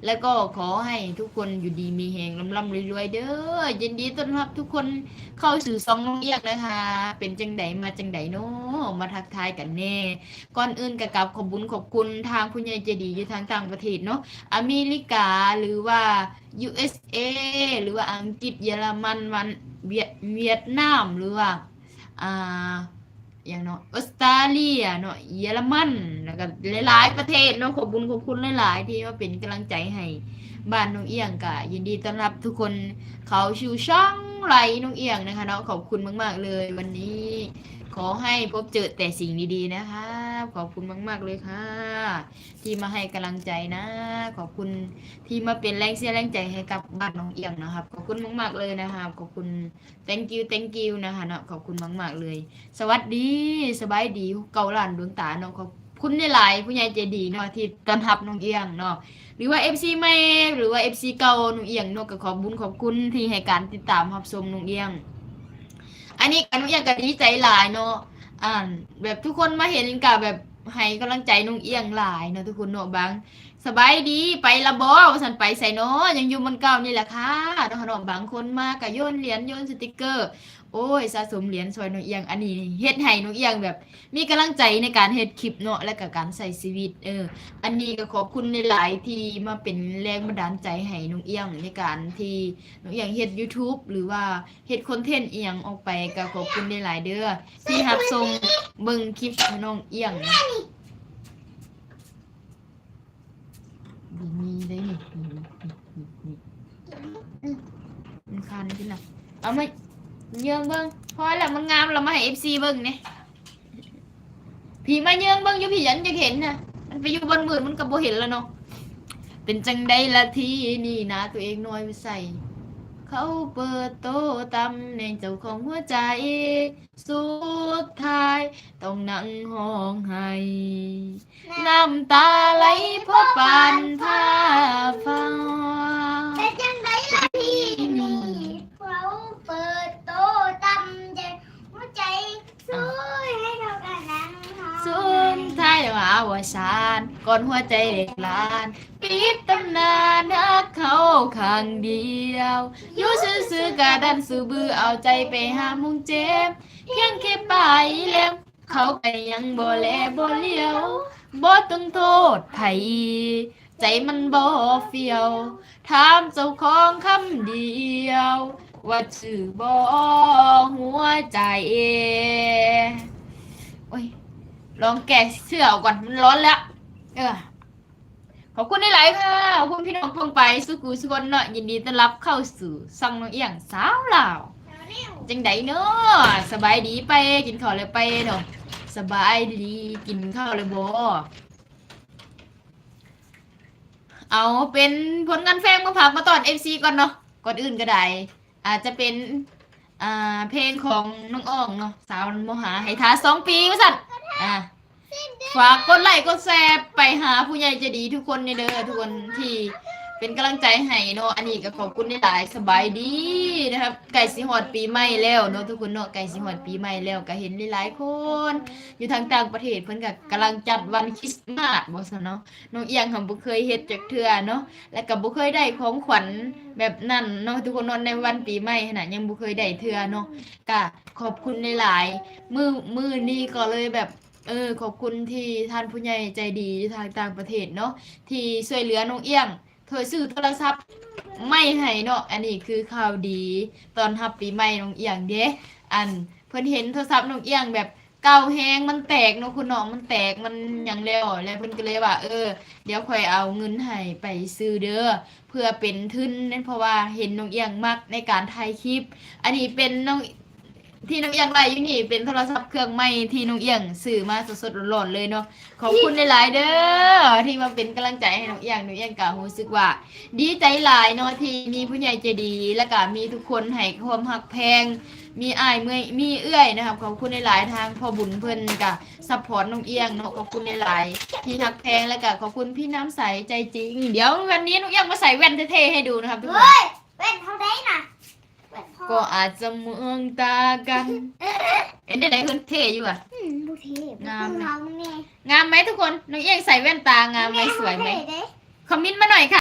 ແລ້ວກໍຂໍໃຫ້ທຸກຄົນຢູ່ດີມີແຮງ ລ່ຳໆລວຍໆເດີ້. ຍິນດີຕ້ອນຮັບທຸກຄົນເຂົ້າສູ່ຊ່ອງນ້ອງອຽງນະຄະ. ເປັນຈັ່ງໃດ ມາຈັ່ງໃດເນາະ ມາທັກທາຍກັນແດ່. ກ່ອນອື່ນກໍກາບຂອບບຸນຂອບຄຸນທາງຜູ້ໃຫຍ່ໃຈດີຢູ່ທາງຕ່າງປະເທດເນາະ ອາເມລິກາ ຫຼືວ່າ ຢູເອສເອ ຫຼືວ່າອັງກິດ ເຢຍລະມັນ ຫວຽດ ຫວຽດ ຫວຽດນາມ ຫຼືວ່າ ອ່າ ຫຍັງເນາະ ອົດສະຕາເລຍເນາະ ເຢຍລະມັນ ແລ້ວກໍຫຼາຍໆປະເທດເນາະ. ຂອບບຸນຂອບຄຸນຫຼາຍໆທີ່ມາເປັນກຳລັງໃຈໃຫ້ບ້ານນ້ອງອຽງ. ກໍຍິນດີຕ້ອນຮັບທຸກຄົນເຂົ້າສູ່ຊ່ອງໄລນ້ອງອຽງນະຄະເນາະ. ຂອບຄຸນມາກໆເລີຍ ວັນນີ້ຂໍໃຫ້ພົບເຈີແຕ່ສິ່ງດີໆນະຄະ. ຂອບຄຸນມາກໆເລີຍຄ່ະ ທີ່ມາໃຫ້ກຳລັງໃຈນະ. ຂອບຄຸນທີ່ມາເປັນແຮງເຊຍແຮງໃຈໃຫ້ກັບບ້ານນ້ອງອຽງນະຄັບ. ຂອບຄຸນມາກໆເລີຍນະຄັບ. ຂອບຄຸນ thank you thank you ນະຄະເນາະ. ຂອບຄຸນມາກໆເລີຍ. ສະຫວັດດີ ສະບາຍດີ ເກົ້າລ້ານດວງຕາເນາະ. ຂອບຄຸນຫຼາຍໆ ຜູ້ໃຫຍ່ໃຈດີເນາະ ທີ່ຕ້ອນຮັບນ້ອງອຽງເນາະ ຫຼືວ່າເອັຟຊີໃໝ່ ຫຼືວ່າເອັຟຊີເກົ່ານ້ອງອຽງເນາະ. ກໍຂອບບຸນຂອບຄຸນທີ່ໃຫ້ການຕິດຕາມຮັບຊົມນ້ອງອຽງ. ອັນນີ້ກໍນ້ອງອຽງກໍດີໃຈຫຼາຍເນາະ ອັນ ແບບທຸກຄົນມາເຫັນກໍແບບໃຫ້ກຳລັງໃຈນ້ອງອຽງຫຼາຍເນາະທຸກຄົນເນາະ. ບາງ ສະບາຍດີ ໄປລະບໍ ວ່າຊັ້ນ ໄປໃສນໍ ຍັງຢູ່ບ່ອນເກົ່ານີ້ແຫຼະຄ່ະເນາະ. ບາງຄົນມາກໍໂຍນຫຼຽນ ໂຍນສະຕິກເກີ ໂອ້ຍ ສະສົມຫຼຽນຊ່ອຍນ້ອງອຽງ. ອັນນີ້ເຮັດໃຫ້ນ້ອງອຽງແບບມີກຳລັງໃຈໃນການເຮັດຄລິບເນາະ ແລະກະການໃຊ້ຊີວິດ. ເອີ ອັນນີ້ກໍຂອບຄຸນຫຼາຍໆທີ່ມາເປັນແຮງບັນດານໃຈໃຫ້ນ້ອງອຽງ ໃນການທີ່ນ້ອງອຽງເຮັດຢູທູບ ຫຼືວ່າເຮັດຄອນເທັນອີ່ຫຍັງອອກໄປ. ກໍຂອບຄຸນຫຼາຍໆເດີ້ ທີ່ຮັບຊົມເບິ່ງຄລິບນ້ອງອຽງ. ບໍ່ມີເດ້ນີ້ ນີ້ ນີ້ ນີ້ ນີ້ ນີ້ ອືມ ມັນຄັນຕິລະ. ເອົາມາເຍີ້ງເບິ່ງ ພໍລະ ມັນງາມລະ ມາໃຫ້ເອັຟຊີເບິ່ງແດ່. ພີມາເຍີ້ງເບິ່ງຢູ່ພີ້ ອັນຢາກເຫັນນະ ມັນໄປຢູ່ບ່ອນມືດ ມັນກໍບໍ່ເຫັນລະເນາະ. ເປັນຈັ່ງໃດລະທີນີ້ ໜ້າຕົວເອງນ້ອຍໄປໃສ ເຂົາເປີດໂຕຕຳແໜ່ງເຈົ້າຂອງຫົວໃຈ. ສຸດທ້າຍຕ້ອງນັ່ງຮ້ອງໄຫ້ ນ້ຳຕາໄຫຼພໍປານພາເຝົ້າ. ເປັນຈັ່ງໃດລະທີນີ້ ເຂົາເປີດໂຕຕຳແໜ່ງຫົວໃຈ ສຸດທ້າຍວ່າວ່າຊານ ກ່ອນຫົວໃຈເລັກລານ ປິດຕຳນານຮັກເຮົາຄັ້ງດຽວ ຢູ່ຊື່ໆກະດັນສູ້ບື້ ເອົາໃຈໄປຫາໝ່ອງເຈັບ ພຽງແຄ່ປາຍແຫຼມ ເຂົາກໍຍັງບໍ່ແລບໍ່ຫຼຽວ ບໍ່ຕ້ອງໂທດໃຜ ໃຈມັນບໍ່ຟຽວ ຖາມເຈົ້າຂອງຄຳດຽວ ວ່າຈື່ບໍ່ຫົວໃຈ. ໂອ້ຍ ລອງແກ້ເສື້ອເອົາກ່ອນ ມັນຮ້ອນແລ້ວ ເອີ. ຂອບຄຸນຫຼາຍໆຄ່ະ ຂອບຄຸນພີ່ນ້ອງປ້ອງປາຍສູ່ຄູ່ສູ່ຄົນເນາະ. ຍິນດີຕ້ອນຮັບເຂົ້າສູ່ຊ່ອງນ້ອງອຽງສາວລາວ. ຈັ່ງໃດເນາະ ສະບາຍດີໄປ ກິນເຂົ້າແລ້ວໄປເນາະ ສະບາຍດີ ກິນເຂົ້າແລ້ວບໍ່? ເອົາເປັນຜົນງານແຟງມາຝາກມາຕ້ອນເອັຟຊີກ່ອນເນາະ. ກ່ອນອື່ນກໍໄດ້ ອາດຈະເປັນ ອ່າ ເພງຂອງນ້ອງອອງເນາະ ສາວມ.ຫ້າ ໃຫ້ຖ້າສອງປີວ່າຊັ້ນ. ອ່າ ຝາກກົດໄລ້ກົດແຊໄປຫາຜູ້ໃຫຍ່ໃຈດີທຸກຄົນແດ່ເດີ ທຸກຄົນທີ່ເປັນກຳລັງໃຈໃຫ້ເນາະ. ອັນນີ້ກໍຂອບຄຸນຫຼາຍໆ ສະບາຍດີນະຄັບ. ໃກ້ຊິຮອດປີໃໝ່ແລ້ວເນາະທຸກຄົນເນາະ ໃກ້ຊິຮອດປີໃໝ່ແລ້ວ ກໍເຫັນຫຼາຍໆຄົນຢູ່ທາງຕ່າງປະເທດ ເພິ່ນກໍກຳລັງຈັດວັນຄຣິສມາດວ່າຊັ້ນເນາະ. ນ້ອງອຽງຫັ້ນບໍ່ເຄີຍເຮັດຈັກເທື່ອເນາະ ແລ້ວກໍບໍ່ເຄີຍໄດ້ຂອງຂວັນແບບນັ້ນເນາະທຸກຄົນເນາະ. ໃນວັນປີໃໝ່ຫັ້ນນະ ຍັງບໍ່ເຄີຍໄດ້ເທື່ອເນາະ. ກະຂອບຄຸນຫຼາຍໆ ມື້ ມື້ນີ້ກໍເລີຍແບບ ເອີ ຂອບຄຸນທີ່ທ່ານຜູ້ໃຫຍ່ໃຈດີຢູ່ທາງຕ່າງປະເທດເນາະ ທີ່ຊ່ວຍເຫຼືອນ້ອງອຽງ ໂທ ຊື້ໂທລະສັບໃໝ່ໃຫ້ເນາະ. ອັນນີ້ຄືຂ່າວດີຕ້ອນຮັບປີໃໝ່ນ້ອງອຽງເດ້. ອັນ ເພິ່ນເຫັນໂທລະສັບນ້ອງອຽງແບບ ເກົ່າແຮງ ມັນແຕກເນາະ ຄຸນເນາະ ມັນແຕກ ມັນຫຍັງແລ້ວ ແລ້ວເພິ່ນກໍເລີຍວ່າ ເອີ ດຽວຂ້ອຍເອົາເງິນໃຫ້ໄປຊື້ເດີ ເພື່ອເປັນທຶນ ເພາະວ່າເຫັນນ້ອງອຽງມັກໃນການຖ່າຍຄລິບ. ອັນນີ້ເປັນນ້ອງ ທີ່ນ້ອງອຽງໄລຢູ່ນີ້ ເປັນໂທລະສັບເຄື່ອງໃໝ່ທີ່ນ້ອງອຽງຊື້ມາສົດໆຮ້ອນໆເລີຍເນາະ. ຂອບຄຸນຫຼາຍໆເດີ ທີ່ມາເປັນກຳລັງໃຈໃຫ້ນ້ອງອຽງ. ນ້ອງອຽງກໍຮູ້ສຶກວ່າດີໃຈຫຼາຍເນາະ ທີ່ມີຜູ້ໃຫຍ່ໃຈດີ ແລ້ວກໍມີທຸກຄົນໃຫ້ຄວາມຮັກແພງ ມີອ້າຍ ມີເອື້ອຍນະຄັບ. ຂອບຄຸນຫຼາຍໆ ທາງພໍ່ບຸນເພິ່ນກະຊັບພອດນ້ອງອຽງເນາະ. ຂອບຄຸນຫຼາຍໆ ທີ່ຮັກແພງ ແລ້ວກະຂອບຄຸນທີ່ນ້ຳໃສໃຈຈິງ. ດຽວວັນນີ້ນ້ອງອຽງມາໃສ່ແວ່ນເທ່ໆໃຫ້ດູນະຄັບທຸກຄົນ. ເຮີ້ຍ ແວ່ນເຮົາໄດ້ນະ ແວ່ນເຮົາ ກໍອາດຈະເມືອງຕາກັນ. ເປັນຈັ່ງໃດ ເພິ່ນເທ່ຢູ່ຫວາ? ອືມ ບໍ່ເທ່ ງາມ ເບິ່ງເຮົາເບິ່ງແດ່. ງາມໄໝທຸກຄົນ? ນ້ອງອຽງໃສ່ແວ່ນຕາງາມໄໝ? ສວຍໄໝ? ເຮົາເທ່ເດ້. ຄອມເມັນມາໜ້ອຍຄ່ະ